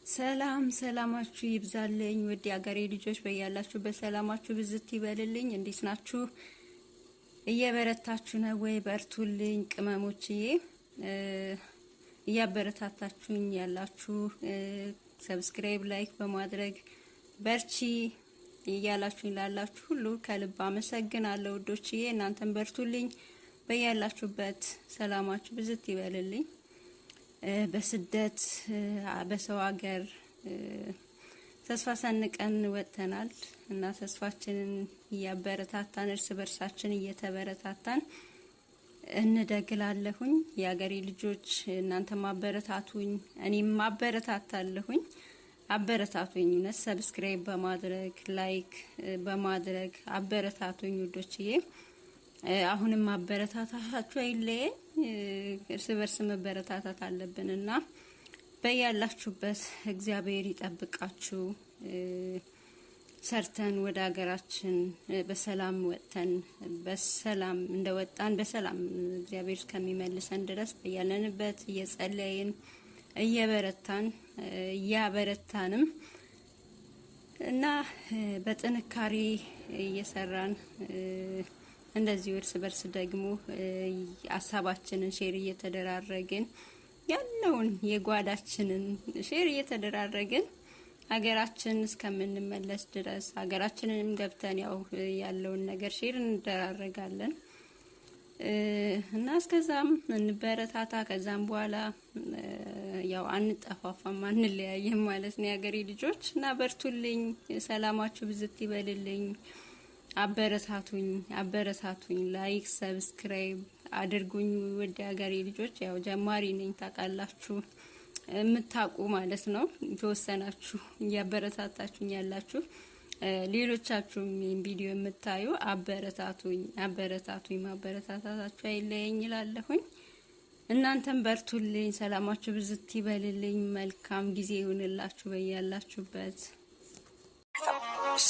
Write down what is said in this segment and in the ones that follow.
ሰላም ሰላማችሁ ይብዛልኝ ውድ የአገሬ ልጆች፣ በያላችሁ በሰላማችሁ ብዝት ይበልልኝ። እንዴት ናችሁ? እየበረታችሁ ነው ወይ? በርቱልኝ ቅመሞችዬ። እያበረታታችሁኝ ያላችሁ subscribe፣ like በማድረግ በርቺ እያላችሁኝ ላላችሁ ሁሉ ከልብ አመሰግናለሁ ውዶችዬ። እናንተም በርቱልኝ። በያላችሁበት ሰላማችሁ ብዝት ይበልልኝ። በስደት በሰው ሀገር ተስፋ ሰንቀን ወጥተናል እና ተስፋችንን እያበረታታን እርስ በርሳችን እየተበረታታን እንደግላለሁኝ። የሀገሬ ልጆች እናንተ ማበረታቱኝ፣ እኔም ማበረታታለሁኝ። አበረታቱኝ። እውነት subscribe በማድረግ like በማድረግ አበረታቱኝ ውዶችዬ። አሁንም ማበረታታችሁ አይለየኝ። እርስ በርስ መበረታታት አለብን እና በያላችሁበት እግዚአብሔር ይጠብቃችሁ። ሰርተን ወደ ሀገራችን በሰላም ወጥተን በሰላም እንደወጣን በሰላም እግዚአብሔር እስከሚመልሰን ድረስ በያለንበት እየጸለይን እየበረታን እያበረታንም እና በጥንካሬ እየሰራን እንደዚሁ እርስ በርስ ደግሞ ሀሳባችንን share እየተደራረግን ያለውን የጓዳችንን share እየተደራረግን ሀገራችን እስከምንመለስ ድረስ ሀገራችንንም ገብተን ያው ያለውን ነገር share እንደራረጋለን እና እስከዛም እንበረታታ። ከዛም በኋላ ያው አንጠፋፋም፣ አንለያየም ማለት ነው የሀገሬ ልጆች እና በርቱልኝ። ሰላማችሁ ብዝት ይበልልኝ። አበረታቱኝ፣ አበረታቱኝ። like subscribe አድርጉኝ። ውድ የሀገሬ ልጆች ያው ጀማሪ ነኝ ታውቃላችሁ፣ የምታውቁ ማለት ነው። የተወሰናችሁ እያበረታታችሁኝ ያላችሁ ሌሎቻችሁም ይህን ቪዲዮ የምታዩ አበረታቱኝ፣ አበረታቱኝ። ማበረታታታችሁ አይለየኝ እላለሁኝ። እናንተም በርቱልኝ። ሰላማችሁ ብዝት ይበልልኝ። መልካም ጊዜ ይሁንላችሁ በያላችሁበት። እሺ።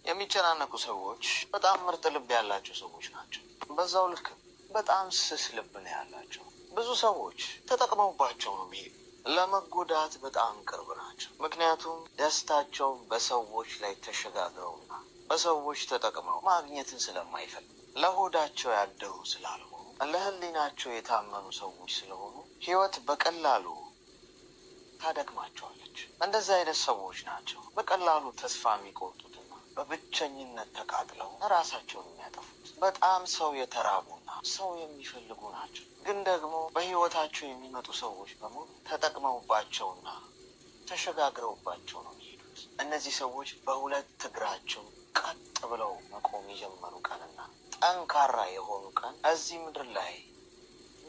የሚጨናነቁ ሰዎች በጣም ምርጥ ልብ ያላቸው ሰዎች ናቸው። በዛው ልክ በጣም ስስ ልብ ነው ያላቸው። ብዙ ሰዎች ተጠቅመውባቸው ነው የሚሄዱ። ለመጎዳት በጣም ቅርብ ናቸው። ምክንያቱም ደስታቸው በሰዎች ላይ ተሸጋግረውና በሰዎች ተጠቅመው ማግኘትን ስለማይፈልጉ፣ ለሆዳቸው ያደሩ ስላልሆኑ፣ ለሕሊናቸው የታመኑ ሰዎች ስለሆኑ ሕይወት በቀላሉ ታደክማቸዋለች። እንደዚህ አይነት ሰዎች ናቸው በቀላሉ ተስፋ የሚቆርጡትና በብቸኝነት ተቃጥለው ራሳቸውን የሚያጠፉት። በጣም ሰው የተራቡና ሰው የሚፈልጉ ናቸው። ግን ደግሞ በሕይወታቸው የሚመጡ ሰዎች በሙሉ ተጠቅመውባቸውና ተሸጋግረውባቸው ነው የሚሄዱት። እነዚህ ሰዎች በሁለት እግራቸው ቀጥ ብለው መቆም የጀመሩ ቀንና ጠንካራ የሆኑ ቀን እዚህ ምድር ላይ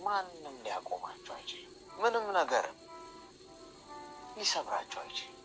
ማንም ሊያቆማቸው አይችልም። ምንም ነገር ሊሰብራቸው አይችልም።